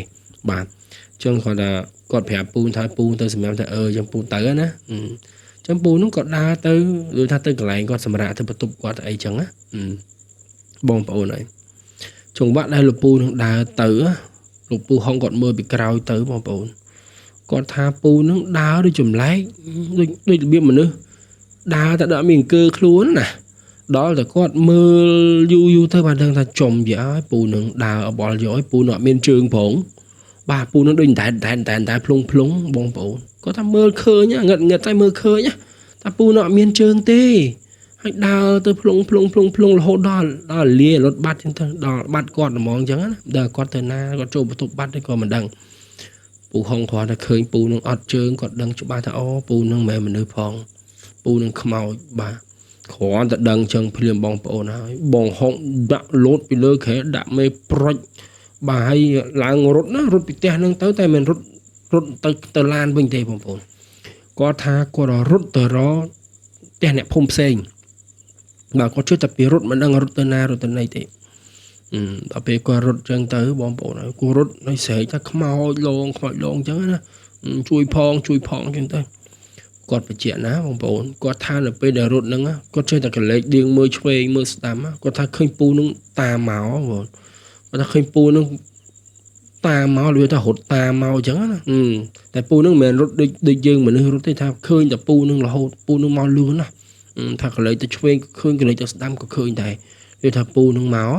បាទអញ្ចឹងគាត់ថាគាត់ប្រាប់ពូថាពូទៅសម្រាប់ថាអញ្ចឹងពូទៅណាអញ្ចឹងពូនោះក៏ដើរទៅដូចថាទៅកន្លែងគាត់សម្រាប់ទៅបន្ទប់គាត់អីចឹងណាបងប្អូនហើយចង្វាក់ដែលលោកពូនឹងដើរទៅលោកពូហុងគាត់មើលពីក្រោយទៅបងប្អូនគាត់ថាពូនឹងដើរដូចចម្លែកដូចរបៀបមនុស្សដើរតែដល់មានអង្គើខ្លួនណាដល់តែគាត់មើលយូរយូរទៅបានដឹងថាចំយាយពូនឹងដើរអបល់យកឲ្យពូនឹងអត់មានជើងផងបាទពូនឹងដូចតែតែតែតែភ្លុងភ្លុងបងប្អូនគាត់ថាមើលឃើញងឹតងឹតតែមើលឃើញថាពូនឹងអត់មានជើងទេហើយដើរទៅភ្លុងភ្លុងភ្លុងភ្លុងរហូតដល់ដល់លារត់បាត់ចឹងទៅដល់បាត់គាត់ហ្មងចឹងណាដល់គាត់ទៅណាគាត់ចូលបន្ទប់បាត់ទេក៏មិនដឹងពូហុងគ្រាន់តែឃើញពូនឹងអត់ជើងគាត់ដឹងច្បាស់ថាអូពូនឹងមិនមែនមនុស្សផងពូនឹងខ្មោចបាទគ្រាន់តែដឹងចឹងភ្លាមបងប្អូនហើយបងហុងដាក់លោតពីលើក្រែដាក់មេប្រុចបាទហើយឡើងរត់ណារត់ពីផ្ទះនឹងទៅតែមិនរត់រត់ទៅឡានវិញទេបងប្អូនគាត់ថាគាត់រត់ទៅរកផ្ទះអ្នកភូមិផ្សេងបាទគាត់ជួយតែពីរត់មិនដឹងរត់ទៅណារត់ទៅណីទេដល់ពេលគាត់រត់ចឹងទៅបងប្អូនហើយគាត់រត់ហើយស្រែកថាខ្មោចលងខ្មោចលងចឹងណាជួយផងជួយផងចឹងទៅគាត់បញ្ជាក់ណាបងប្អូនគាត់ថានៅពេលដែលរត់ហ្នឹងគាត់ចេះតែកលេចដៀងមើលឆ្វេងមើលស្ដាំគាត់ថាឃើញពូនឹងតាមមកបងប្អូនគាត់ថាឃើញពូនឹងតាមមកវាថារត់តាមមកអញ្ចឹងណាតែពូនឹងមិនមែនរត់ដូចយើងមនុស្សរត់ទេថាឃើញតែពូនឹងរហូតពូនឹងមកលឿនណាថាកលេចទៅឆ្វេងក៏ឃើញកលេចទៅស្ដាំក៏ឃើញដែរ វាថាពូនឹងមក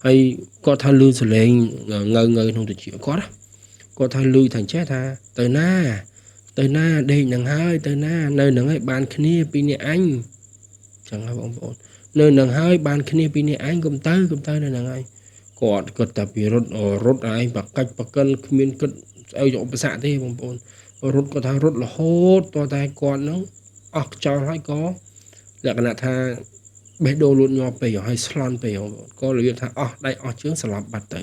ហើយគាត់ថាលឺសលេងងើងើក្នុងតិចគាត់គាត់ថាលឺថាចេះថាទៅណាទៅណាដេកនឹងហើយទៅណានៅនឹងហើយបានគ្នាពីនេះអញចឹងហើយបងប្អូននៅនឹងហើយបានគ្នាពីនេះអញកុំទៅកុំទៅនៅនឹងហើយគាត់គាត់តែពីរត់រត់ឯងបកាច់បកិនគ្មានគិតស្អីឧបសគ្គទេបងប្អូនរត់គាត់ថារត់រហូតតតែគាត់នឹងអស់ខ្យល់ហើយក៏លក្ខណៈថាបេះដូងលួតញាប់ពេកហើយស្លន់ពេកបងប្អូនក៏របៀបថាអស់ដៃអស់ជើងស្លាប់បាត់ទៅ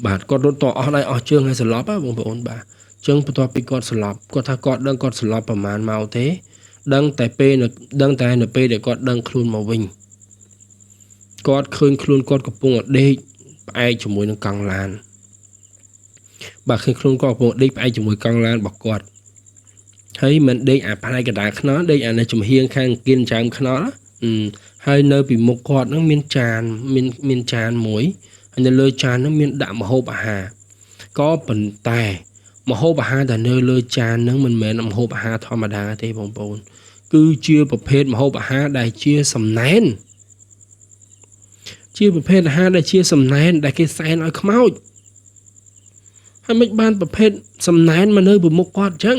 បាទគាត់រត់តអស់ដៃអស់ជើងហើយស្លាប់ហ៎បងប្អូនបាទចឹងបន្ទាប់ពីគាត់ស្លាប់គាត់ថាគាត់ដឹងគាត់ស្លាប់ប្រហែលម៉ោងទេដឹងតែពេលដឹងតែនៅពេលដែលគាត់ដឹងខ្លួនមកវិញគាត់ឃើញខ្លួនគាត់កំពុងដេកផ្អែកជាមួយនឹងកង់ឡានបាទឃើញខ្លួនគាត់កំពុងដេកផ្អែកជាមួយកង់ឡានរបស់គាត់ហើយមិនដេកអាផ្នែកកណ្ដាលខ្នល់ដេកអានៅចំហៀងខាងគៀនចើមខ្នល់ហើយនៅពីមុខគាត់នឹងមានចានមានចានមួយហើយនៅលើចាននឹងមានដាក់ម្ហូបអាហារក៏ប៉ុន្តែម្ហូបអាហារដែលនៅលើចាននឹងមិនមែនម្ហូបអាហារធម្មតាទេបងប្អូនគឺជាប្រភេទម្ហូបអាហារដែលជាសំណែនជាប្រភេទអាហារដែលជាសំណែនដែលគេសែនឲ្យខ្មោចហើយមិនបានប្រភេទសំណែនមកនៅពីមុខគាត់អញ្ចឹង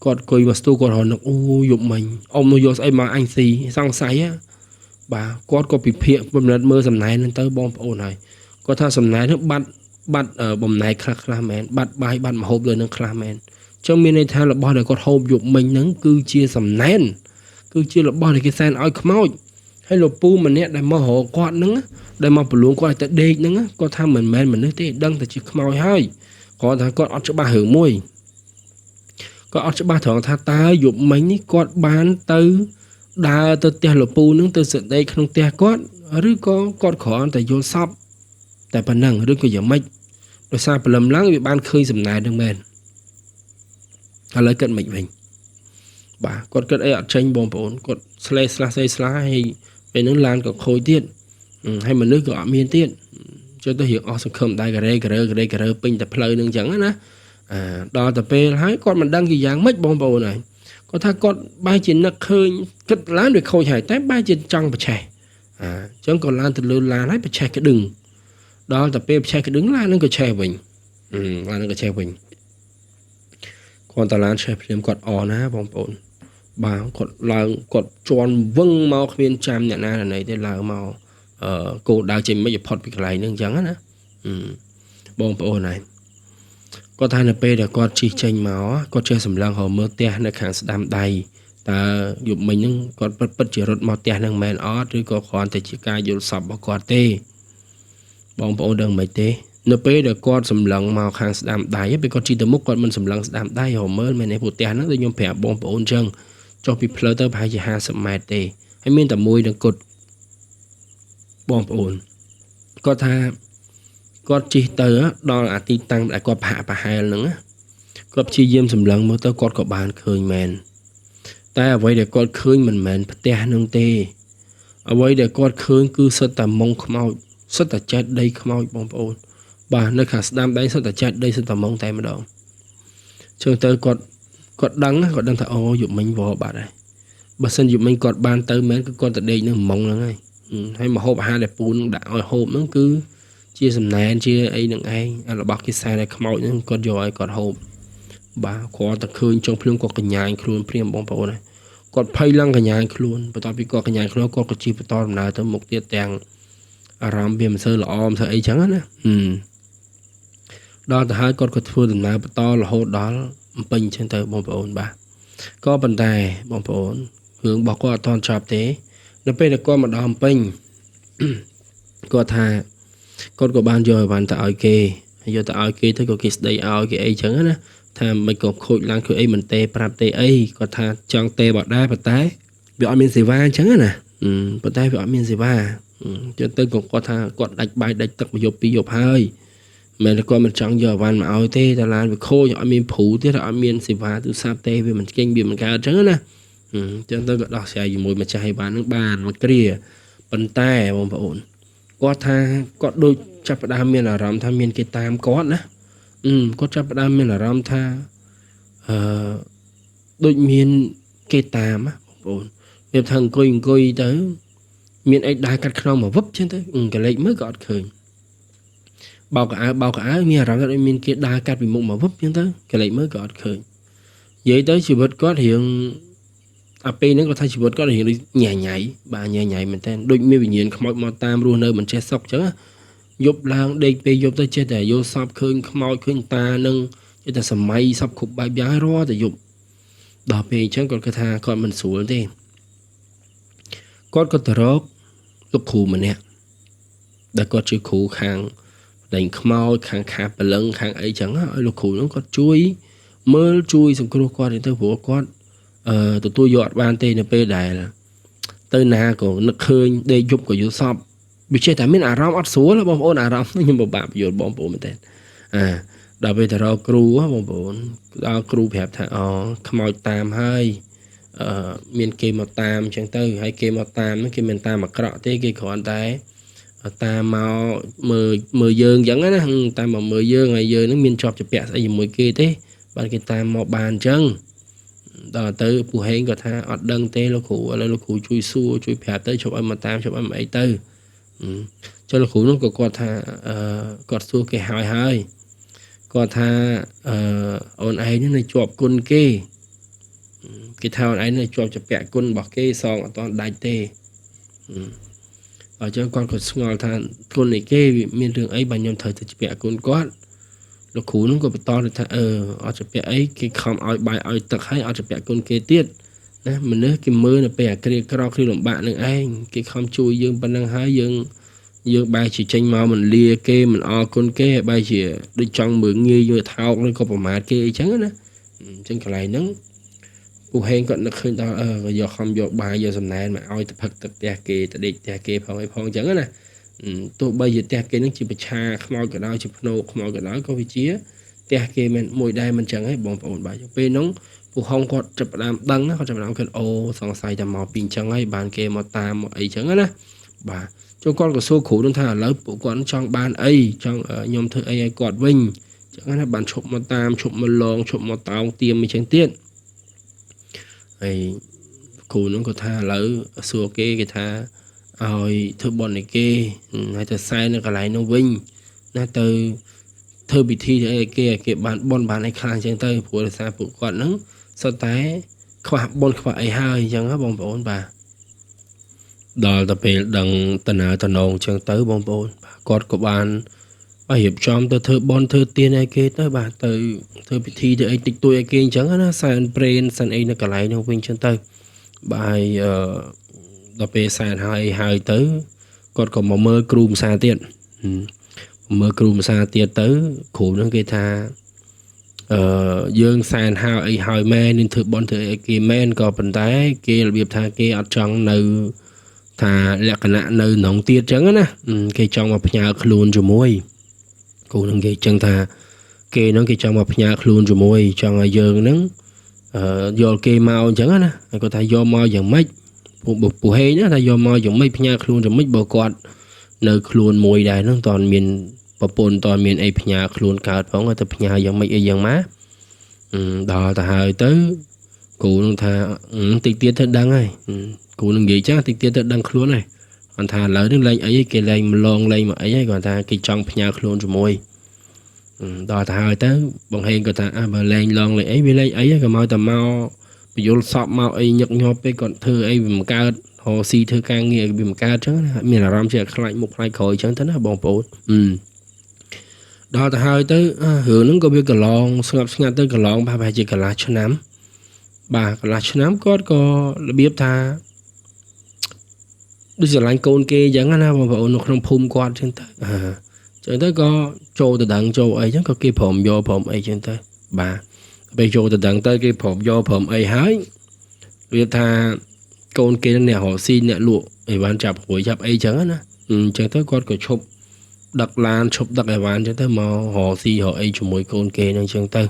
គាត់គុយមកស្ទូគាត់រនឹកអូយប់មិញអ៊ំនោះយកស្អីមកអញស៊ីសង្ស័យបាទគាត់ក៏ពិភាក្សាបំណិតមើលសំណែនហ្នឹងទៅបងប្អូនហើយគាត់ថាសំណែនហ្នឹងបាត់បំណែកខ្លះខ្លះមែនបាត់បាយបាត់ម្ហូបលើនឹងខ្លះមែនអញ្ចឹងមានន័យថារបស់ដែលគាត់ហូបយប់មិញហ្នឹងគឺជាសំណែនគឺជារបស់ដែលគេសែនឲ្យខ្មោចហើយលោកពូម្នាក់ដែលមករកគាត់ហ្នឹងដែលមកប្រលួងគាត់ឲ្យទៅដេកហ្នឹងគាត់ថាមិនមែនមនុស្សទេដឹងតែជាខ្មោចហើយគាត់ថាគាត់អត់ច្បាស់រឿងមួយគាត់អត់ច្បាស់ត្រង់ថាតើយប់មិញនេះគាត់បានទៅដើរទៅផ្ទះលោកពូនឹងទៅសដេកក្នុងផ្ទះគាត់ឬក៏គាត់គ្រាន់តែយល់សពតែប៉ុណ្ណឹងឬក៏យ៉ាងម៉េចដោយសារព្រលឹមឡើងវាបានឃើញសំណែននឹងមែនឥឡូវគិតមិនវិញបាទគាត់គិតអីអត់ចេញបងប្អូនគាត់ស្លេស្លាស់ស្លេស្លាស់ហើយពេលហ្នឹងឡានក៏ខូចទៀតហើយមនុស្សក៏អត់មានទៀតចុះទៅរៀងអស់សង្ឃឹមដែរការ៉េការ៉ឺការ៉េការ៉ឺពេញតែផ្លូវនឹងអញ្ចឹងណាដល់ទៅពេលហើយគាត់មិនដឹងជាយ៉ាងម៉េចបងប្អូនហើយគាត់ថាគាត់បែរជានឹកឃើញគិតឡានវាខូចហើយតែបែរជាចង់ប្រឆេះអញ្ចឹងក៏ឡើងទៅលើឡានហើយប្រឆេះក្តឹងដល់ទៅពេលប្រឆេះក្តឹងឡាននឹងក៏ឆេះវិញឡាននឹងក៏ឆេះវិញគាត់តឡានឆេះភ្លាមគាត់អណាបងប្អូនបាទគាត់ឡើងគាត់ជន់វឹងមកគ្មានចាំអ្នកណាណីទេឡើងមកគោលដៅចេញមិនឲ្យផុតពីកន្លែងហ្នឹងអញ្ចឹងណាបងប្អូនហើយគាត់ថានៅពេលដែលគាត់ជិះចេញមកគាត់ចេះសម្លឹងរកមើលផ្ទះនៅខាងស្ដាំដៃតើយប់មិញហ្នឹងគាត់ពិតជារត់មកផ្ទះហ្នឹងមែនអត់ឬក៏គ្រាន់តែជាការយល់សពរបស់គាត់ទេបងប្អូនដឹងមិនទេនៅពេលដែលគាត់សម្លឹងមកខាងស្ដាំដៃពេលគាត់ជិះទៅមុខគាត់មិនសម្លឹងស្ដាំដៃរកមើលមែនទេព្រោះផ្ទះហ្នឹងដូចខ្ញុំប្រាប់បងប្អូនអញ្ចឹងចុះពីផ្លូវទៅប្រហែលជា50ម៉ែត្រទេហើយមានតែមួយនឹងគត់បងប្អូនគាត់ថាគាត់ជិះទៅដល់អាទីតាំងដែលគាត់ប្រហាក់ប្រហែលហ្នឹងគាត់ព្យាយាមសម្លឹងមើលទៅគាត់ក៏បានឃើញមែនតែអ្វីដែលគាត់ឃើញមិនមែនផ្ទះនឹងទេអ្វីដែលគាត់ឃើញគឺសុទ្ធតែមុងខ្មោចសុទ្ធតែចេតដីខ្មោចបងប្អូនបាទនៅខាងស្ដាំដៃសុទ្ធតែចេតដីសុទ្ធតែមុងតែម្ដងជើងទៅគាត់ដឹងគាត់ដឹងថាអូយប់មិញវបាត់ហើយបើសិនយប់មិញគាត់បានទៅមែនគឺគាត់ទៅដេកនៅមុងហ្នឹងហើយហើយម្ហូបអាហារដែលពូនឹងដាក់ឲ្យហូបហ្នឹងគឺជាសំណែនជាអីនឹងឯងរបស់គេសែនឲ្យខ្មោចហ្នឹងគាត់យកឲ្យគាត់ហូបបាទគាត់តែឃើញចុងភ្លាមគាត់កញ្ញាញខ្លួនព្រាមបងប្អូនហើយគាត់ភ័យឡើងកញ្ញាញខ្លួនបន្ទាប់ពីគាត់កញ្ញាញខ្លួនគាត់ក៏ជិះបន្តដំណើរទៅមុខទៀតទាំងអារម្មណ៍វាមិនសូវល្អមិនសូវអីចឹងណាដល់ទៅហើយគាត់ក៏ធ្វើដំណើរបន្តរហូតដល់អំពេញចឹងទៅបងប្អូនបាទក៏ប៉ុន្តែបងប្អូនរឿងរបស់គាត់អត់ទាន់ចប់ទេនៅពេលដែលគាត់មកដល់អំពេញគាត់ថាគាត់ក៏បានយកអីវ៉ាន់ទៅឲ្យគេយកទៅឲ្យគេទៅក៏គេស្ដីឲ្យគេអីចឹងណាថាមិនក៏ខូចឡើងគឺអីមិនទេប្រាប់ទេអីគាត់ថាចង់ទេបដែរប៉ុន្តែវាអត់មានសេវាអញ្ចឹងណាប៉ុន្តែវាអត់មានសេវាចឹងទៅក៏គាត់ថាគាត់ដាច់បាយដាច់ទឹកមួយយប់ពីរយប់ហើយមិនគាត់មិនចង់យកអីវ៉ាន់មកឲ្យទេតែឡានវាខូចអត់មានព្រូទៀតអត់មានសេវាទូរស័ព្ទទេវាមិនចេញវាមិនកើតអញ្ចឹងណាចឹងទៅក៏ដោះស្រាយជាមួយម្ចាស់អីវ៉ាន់នឹងបានមួយគ្រាប៉ុន្តែបងប្អូនគាត់ថាគាត់ដូចចាប់ផ្ដើមមានអារម្មណ៍ថាមានគេតាមគាត់ណាគាត់ចាប់ផ្ដើមមានអារម្មណ៍ថាដូចមានគេតាមណាបងប្អូនវាថាអង្គុយទៅ មានអីដើរកាត់ខ្នងមកវឹបចឹងទៅកលេចមើលក៏អត់ឃើញបោកកៅអៅបោកកៅអៅមានអារម្មណ៍ថាដូចមានគេដើរកាត់ពីមុខមកវឹបចឹងទៅកលេចមើលក៏អត់ឃើញនិយាយទៅជីវិតគាត់រៀងអាពេលហ្នឹងគាត់ថាជីវិតគាត់រៀងដូចញ៉ៃញ៉ៃបាទញ៉ៃញ៉ៃមែនតើដូចមានវិញ្ញាណខ្មោចមកតាមរស់នៅមិនចេះសុខចឹងយប់ឡើងដេកពេលយប់ទៅចេះតែយល់សពឃើញខ្មោចឃើញតានឹងចេះតែសម័យសពគ្រប់បែបយ៉ាងរាល់តែយប់ដល់ពេលអញ្ចឹងគាត់គិតថាគាត់មិនស្រួលទេគាត់ក៏ទៅរកលោកគ្រូម្នាក់ដែលគាត់ជាគ្រូខាងដេញខ្មោចខាងខាព្រលឹងខាងអីចឹងឲ្យលោកគ្រូហ្នឹងគាត់ជួយមើលជួយសង្គ្រោះគាត់ទៅព្រោះគាត់ទទួលយកអត់បានទេនៅពេលដែលទៅណាក៏នឹកឃើញដេកយប់ក៏យល់សពវាចេះតែមានអារម្មណ៍អត់ស្រួលបងប្អូនអារម្មណ៍ខ្ញុំពិបាកយល់បងប្អូនមែនតើអាដល់ពេលទៅរកគ្រូបងប្អូនដល់គ្រូប្រាប់ថាអូខ្មោចតាមហើយមានគេមកតាមអញ្ចឹងទៅហើយគេមកតាមហ្នឹងគេមិនតាមអាក្រក់ទេគេគ្រាន់តែតាមមកមើលយើងអញ្ចឹងណាតាមមកមើលយើងហើយយើងហ្នឹងមានជាប់ជាពាក់ស្អីជាមួយគេទេបានគេតាមមកបានអញ្ចឹងដល់ទៅពូហេងក៏ថាអត់ដឹងទេលោកគ្រូឥឡូវលោកគ្រូជួយសួរជួយប្រាប់ទៅជប់ឲ្យមកតាមជប់ឲ្យមកអីទៅចុះលោកគ្រូនោះក៏គាត់ថាគាត់សួរគេហើយហើយគាត់ថាអូនឯងនៅជាប់គុណគេគេថាអូនឯងនៅជាប់ជាពាក់គុណរបស់គេសងអត់ទាន់ដាច់ទេអញ្ចឹងគាត់ក៏ស្ងល់ថាគុណនៃគេវាមានរឿងអីបើខ្ញុំត្រូវទៅជាពាក់គុណគាត់លោកគ្រូនោះក៏បន្តថាអត់ជាពាក់អីគេខំឲ្យបាយឲ្យទឹកហើយអត់ជាពាក់គុណគេទៀតណាមនុស្សគេមើលនៅពេលអាគ្រាក្រគ្រាលំបាកនឹងឯងគេខំជួយយើងប៉ុណ្ណឹងហើយយើងបែរជាចេញមកមិនលាគេមិនអរគុណគេហើយបែរជាដូចចង់មើលងាយមើលថោកឬក៏ប្រមាថគេអីចឹងណាអញ្ចឹងកន្លែងហ្នឹងពូហេងគាត់នឹកឃើញដល់យកខំយកបាយយកសំណែនមកឲ្យទៅផឹកទឹកផ្ទះគេទៅដេកផ្ទះគេផងអីផងអញ្ចឹងណាទោះបីជាផ្ទះគេនឹងជាប្រឆាខ្មោចក៏ដោយជាភ្នោខ្មោចក៏ដោយក៏វាជាផ្ទះគេមិនមួយដែរមិនចឹងឯងបងប្អូនបាទពេលហ្នឹងពូហុងគាត់ចាប់ផ្ដើមដឹងគាត់ចាប់ផ្ដើមគិតអូសង្ស័យតែមកពីអញ្ចឹងហើយបានគេមកតាមមកអីចឹងណាបាទចូលគាត់ក៏សួរគ្រូនឹងថាឥឡូវពួកគាត់ចង់បានអីចង់ខ្ញុំធ្វើអីឲ្យគាត់វិញចឹងណាបានឈប់មកតាមឈប់មកលងឈប់មកតោងទៀមអីចឹងទៀតហើយគ្រូនឹងក៏ថាឥឡូវសួរគេគេថាឲ្យធ្វើបុណ្យឲ្យគេហើយទៅសែននៅកន្លែងនោះវិញណាទៅធ្វើពិធីឲ្យគេឲ្យគេបានបុណ្យបានអីខ្លាំងចឹងទៅព្រោះដោយសារពួកគាត់ហ្នឹងសុទ្ធតែខ្វះបុណ្យខ្វះអីហើយអញ្ចឹងបងប្អូនបាទដល់ទៅពេលដឹងតណើតំណងចឹងទៅបងប្អូនបាទគាត់ក៏បានរៀបចំទៅធ្វើបុណ្យធ្វើទានឲ្យគេទៅបាទទៅធ្វើពិធីទៅអីតិចតួចឲ្យគេអញ្ចឹងណាសែនព្រេនសែនអីនៅកន្លែងនោះវិញចឹងទៅបាទដល់ពេលសែនហើយហើយទៅគាត់ក៏មកមើលគ្រូភាសាទៀតមើលគ្រូភាសាទៀតទៅគ្រូនឹងគេថាយើងសែនហើយអីហើយមែននឹងធ្វើបុណ្យធ្វើអីគេមែនក៏ប៉ុន្តែគេរបៀបថាគេអត់ចង់នៅថាលក្ខណៈនៅក្នុងទៀតចឹងណាគេចង់មកផ្ញើខ្លួនជាមួយគ្រូនឹងគេចឹងថាគេនឹងគេចង់មកផ្ញើខ្លួនជាមួយចង់ឲ្យយើងនឹងយកគេមកអញ្ចឹងណាហើយគាត់ថាយកមកយ៉ាងម៉េចពូហេងណាថាយកមកយ៉ាងម៉េចផ្ញើខ្លួនយ៉ាងម៉េចបើគាត់នៅខ្លួនមួយដែរហ្នឹងតើមានប្រពន្ធតើមានអីផ្ញើខ្លួនកើតផងទៅផ្ញើយ៉ាងម៉េចអីយ៉ាងម៉ាដល់ទៅហើយទៅគ្រូនឹងថាតិចទៀតទៅដឹងហើយគ្រូនឹងនិយាយចឹងតិចទៀតទៅដឹងខ្លួនហើយគាត់ថាឥឡូវនេះលែងអីគេលែងម្លងលែងមកអីហើយគាត់ថាគេចង់ផ្ញើខ្លួនជាមួយដល់ទៅហើយទៅបងហេងគាត់ថាបើលែងឡងលែងអីវាលែងអីក៏មកតែមកបញ្យលសពមកអីញឹកញាប់ពេកគាត់ធ្វើអីវាមិនកើតរកស៊ីធ្វើការងារវាមិនកើតចឹងណាមានអារម្មណ៍ជាខ្លាចមុខខ្លាចក្រោយចឹងទៅណាបងប្អូនដល់ទៅហើយទៅរឿងហ្នឹងក៏វាកន្លងស្ងប់ស្ងាត់ទៅកន្លងប្រហែលជាកន្លះឆ្នាំបាទកន្លះឆ្នាំគាត់ក៏របៀបថាដូចស្រឡាញ់កូនគេអញ្ចឹងណាបងប្អូននៅក្នុងភូមិគាត់អញ្ចឹងទៅអញ្ចឹងទៅក៏ចូលទៅដឹងចូលអីអញ្ចឹងក៏គេព្រមយកព្រមអីអញ្ចឹងទៅបាទពេលចូលទៅដឹងទៅគេព្រមយកព្រមអីហើយវាថាកូនគេអ្នករកស៊ីអ្នកលក់អីវ៉ាន់ចាប់ព្រួយចាប់អីចឹងណាអញ្ចឹងទៅគាត់ក៏ឈប់ដឹកឡានឈប់ដឹកអីវ៉ាន់ចឹងទៅមករកស៊ីរកអីជាមួយកូនគេហ្នឹងចឹងទៅ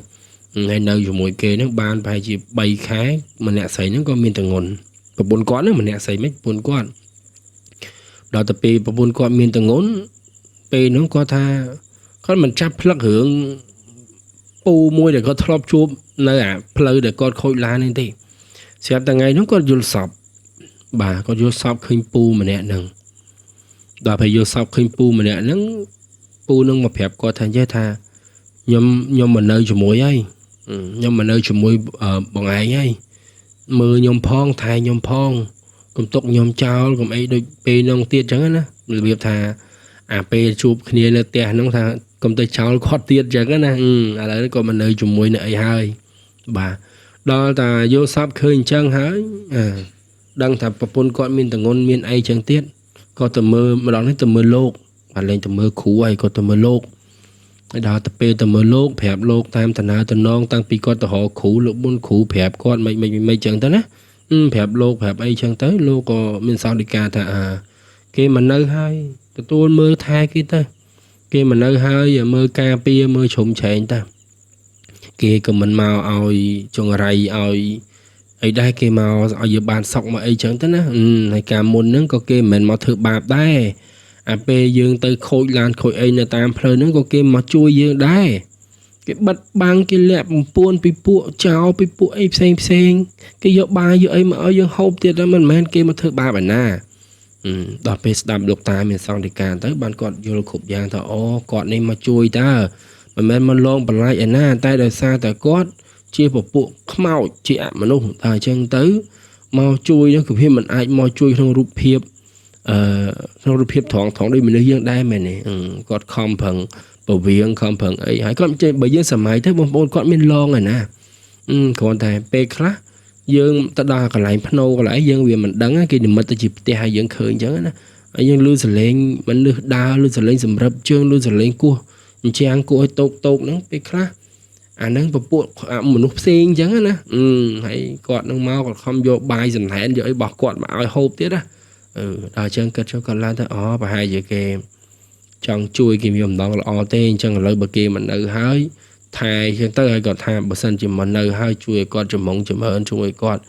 ហើយនៅជាមួយគេហ្នឹងបានប្រហែលជា3ខែម្នាក់ស្រីហ្នឹងក៏មានតងន់ប្រពន្ធគាត់ហ្នឹងម្នាក់ស្រីមិនប្រពន្ធគាត់ដល់ទៅពេលប្រពន្ធគាត់មានតងន់ពេលហ្នឹងគាត់ថាគាត់មិនចាប់ផ្លឹករឿងពូមួយដែលគាត់ធ្លាប់ជួបនៅអាផ្លូវដែលគាត់ខូចឡាននេះទេស្រាប់តែថ្ងៃហ្នឹងគាត់យល់សព បាទគាត់យល់សពឃើញពូម្នាក់ហ្នឹងដល់ពេលយល់សពឃើញពូម្នាក់ហ្នឹងពូនឹងមកប្រាប់គាត់ថាចេះថាខ្ញុំមកនៅជាមួយហើយខ្ញុំមកនៅជាមួយបងឯងហើយមើលខ្ញុំផងថែខ្ញុំផងកុំទុកខ្ញុំចោលកុំអីដូចពេលនោះទៀតចឹងណារបៀបថាអាពេលជួបគ្នានៅផ្ទះហ្នឹងថាកុំទៅចោលគាត់ទៀតចឹងណាឥឡូវគាត់មកនៅជាមួយនៅអីហើយបាទដល់តាយល់សពឃើញអញ្ចឹងហើយដឹងថាប្រពន្ធគាត់មានតងន់មានអីចឹងទៀតក៏ទៅមើលម្ដងនេះទៅមើលលោកបាទលែងទៅមើលគ្រូហើយក៏ទៅមើលលោកហើយដល់ទៅពេលទៅមើលលោកប្រាប់លោកតាមតំណើតំណងតាំងពីគាត់ទៅរកគ្រូលោកបុនគ្រូប្រាប់គាត់មិនមិនមិនចឹងទៅណាប្រាប់លោកប្រាប់អីចឹងទៅលោកក៏មានសោតិកាថាអាគេមកនៅហើយទទួលមើលថែគេទៅគេមកនៅហើយមើលការពារមើលជ្រុំឆែងទៅគេក៏មិនមកឲ្យចង្រៃឲ្យអីដែរគេមកឲ្យយើងបានសុកមកអីចឹងទៅណាហើយការមុនហ្នឹងក៏គេមិនមែនមកធ្វើបាបដែរអាពេលយើងទៅខូចឡានខូចអីនៅតាមផ្លូវហ្នឹងក៏គេមកជួយយើងដែរគេបិទបាំងគេលាក់បំពួនពីពួកចោលពីពួកអីផ្សេងផ្សេងគេយកបាយយកអីមកឲ្យយើងហូបទៀតដែរមិនមែនគេមកធ្វើបាបឯណាដល់ពេលស្ដាប់លោកតាមានសង្ឃដីកាទៅបានគាត់យល់គ្រប់យ៉ាងថាអូគាត់នេះមកជួយតើមិនមែនមកលងបន្លាចឯណាតែដោយសារតែគាត់ជាពពួកខ្មោចជាអមនុស្សតែអញ្ចឹងទៅមកជួយនោះគឺវាមិនអាចមកជួយក្នុងរូបភាពក្នុងរូបភាពត្រង់ត្រង់ដូចមនុស្សយើងដែរមែនទេគាត់ខំប្រឹងពវៀងខំប្រឹងអីហើយគាត់បើយើងសម័យទៅបងប្អូនគាត់មានលងឯណាគ្រាន់តែពេលខ្លះយើងទៅដល់កន្លែងភ្នោកន្លែងយើងវាមិនដឹងគេនិមិត្តទៅជាផ្ទះឲ្យយើងឃើញអញ្ចឹងណាហើយយើងលឺសលេងមនុស្សដើរលឺសលេងសម្រិបជើងលឺសលេងគោះអញ្ចាំងគោះឲ្យតោកតោកហ្នឹងពេលខ្លះអាហ្នឹងពពួកមនុស្សផ្សេងអញ្ចឹងណាហើយគាត់នឹងមកគាត់ខំយកបាយសណ្ដែនយកអីរបស់គាត់មកឲ្យហូបទៀតណាដល់អញ្ចឹងគិតចុះគាត់ឡើងទៅអូប្រហែលជាគេចង់ជួយគេមានបំណងល្អទេអញ្ចឹងឥឡូវបើគេមិននៅហើយថែអញ្ចឹងទៅហើយគាត់ថាបើសិនជាមិននៅហើយជួយឲ្យគាត់ចម្ងចម្រើនជួយឲ្យគាត់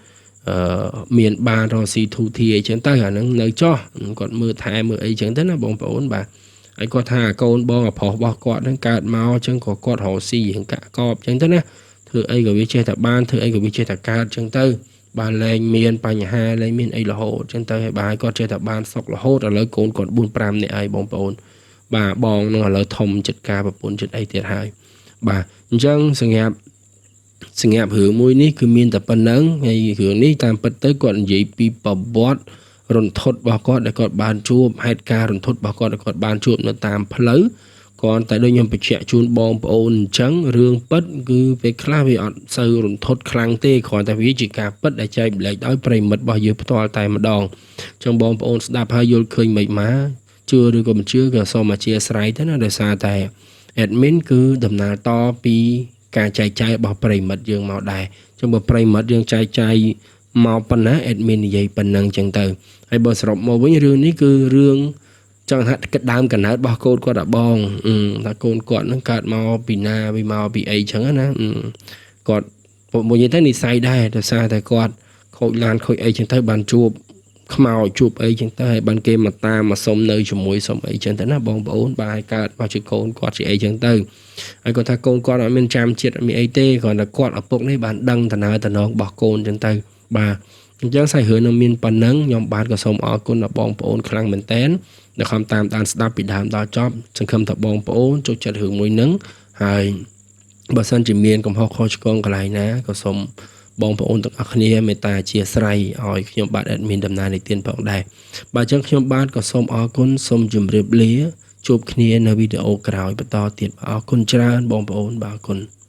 មានបានរកស៊ីធូធាអីចឹងទៅអាហ្នឹងនៅចោះគាត់មើលថែមើលអីចឹងទៅណាបងប្អូនបាទហើយគាត់ថាកូនបងប្រុសរបស់គាត់ហ្នឹងកើតមកអញ្ចឹងក៏គាត់រកស៊ីរៀងកាក់កបអញ្ចឹងទៅណាធ្វើអីក៏វាចេះតែបានធ្វើអីក៏វាចេះតែកើតអញ្ចឹងទៅបានលែងមានបញ្ហាលែងមានអីរហូតអញ្ចឹងទៅហើយបាទគាត់ចេះតែបានសុខរហូតឥឡូវកូនគាត់4 5នាក់ហើយបងប្អូនបាទបងនឹងឥឡូវធំចិត្តការប្រពន្ធចិត្តអីទៀតហើយបាទអញ្ចឹងសង្ងាប់រឿងមួយនេះគឺមានតែប៉ុណ្្នឹងហើយរឿងនេះតាមពិតទៅគាត់និយាយពីប្រវត្តិរន្ធត់របស់គាត់ដែលគាត់បានជួបហេតុការណ៍រន្ធត់របស់គាត់ដែលគាត់បានជួបនៅតាមផ្លូវគ្រាន់តែដូចខ្ញុំបញ្ជាក់ជូនបងប្អូនអញ្ចឹងរឿងពិតគឺពេលខ្លះវាអត់សូវរន្ធត់ខ្លាំងទេគ្រាន់តែវាជាការពិតដែលចែកម្លែកដោយប្រិមិត្តរបស់យើងផ្ទាល់តែម្ដងអញ្ចឹងបងប្អូនស្ដាប់ហើយយល់ឃើញមិនមកជឿឬក៏មិនជឿក៏សូមអធិស្ឋានទៅណាដោយសារតែ admin គឺដំណើរតពីការចែកចាយរបស់ប្រិមិត្តយើងមកដែរចឹងបើប្រិមិត្តយើងចែកចាយមកប៉ុណ្ណា admin និយាយប៉ុណ្ណឹងចឹងទៅហើយបើសរុបមកវិញរឿងនេះគឺរឿងចង់ថាគិតដើមកណើតរបស់កូនគាត់អាបងថាកូនគាត់នឹងកើតមកពីណាវាមកពីអីចឹងណាគាត់មួយនិយាយទៅនិស័យដែរដោយសារតែគាត់ខូចឡានខូចអីចឹងទៅបានជួបខ្មោចជួបអីចឹងទៅហើយបានគេមកតាមមកសុំនៅជាមួយសុំអីចឹងទៅណាបងប្អូនបាទឲ្យកើតមកជាកូនគាត់ជាអីចឹងទៅហើយគាត់ថាកូនគាត់អត់មានចាំជាតិអត់មានអីទេគ្រាន់តែគាត់ឪពុកនេះបានដឹងតំណើតំណងរបស់កូនចឹងទៅបាទអញ្ចឹងសាច់រឿងនឹងមានប៉ុណ្ណឹងខ្ញុំបាទក៏សូមអរគុណដល់បងប្អូនខ្លាំងមែនតែនដែលខំតាមដានស្ដាប់ពីដើមដល់ចប់សង្ឃឹមថាបងប្អូនចូលចិត្តរឿងមួយនឹងហើយបើសិនជាមានកំហុសខុសឆ្គងកន្លែងណាក៏សូមបងប្អូនទាំងអស់គ្នាមេត្តាអធិស្ឋានឲ្យខ្ញុំបាទ admin ដំណើរនៃទានផងដែរបាទអញ្ចឹងខ្ញុំបាទក៏សូមអរគុណសូមជម្រាបលាជួបគ្នានៅវីដេអូក្រោយបន្តទៀតអរគុណច្រើនបងប្អូនបាទអរគុណ។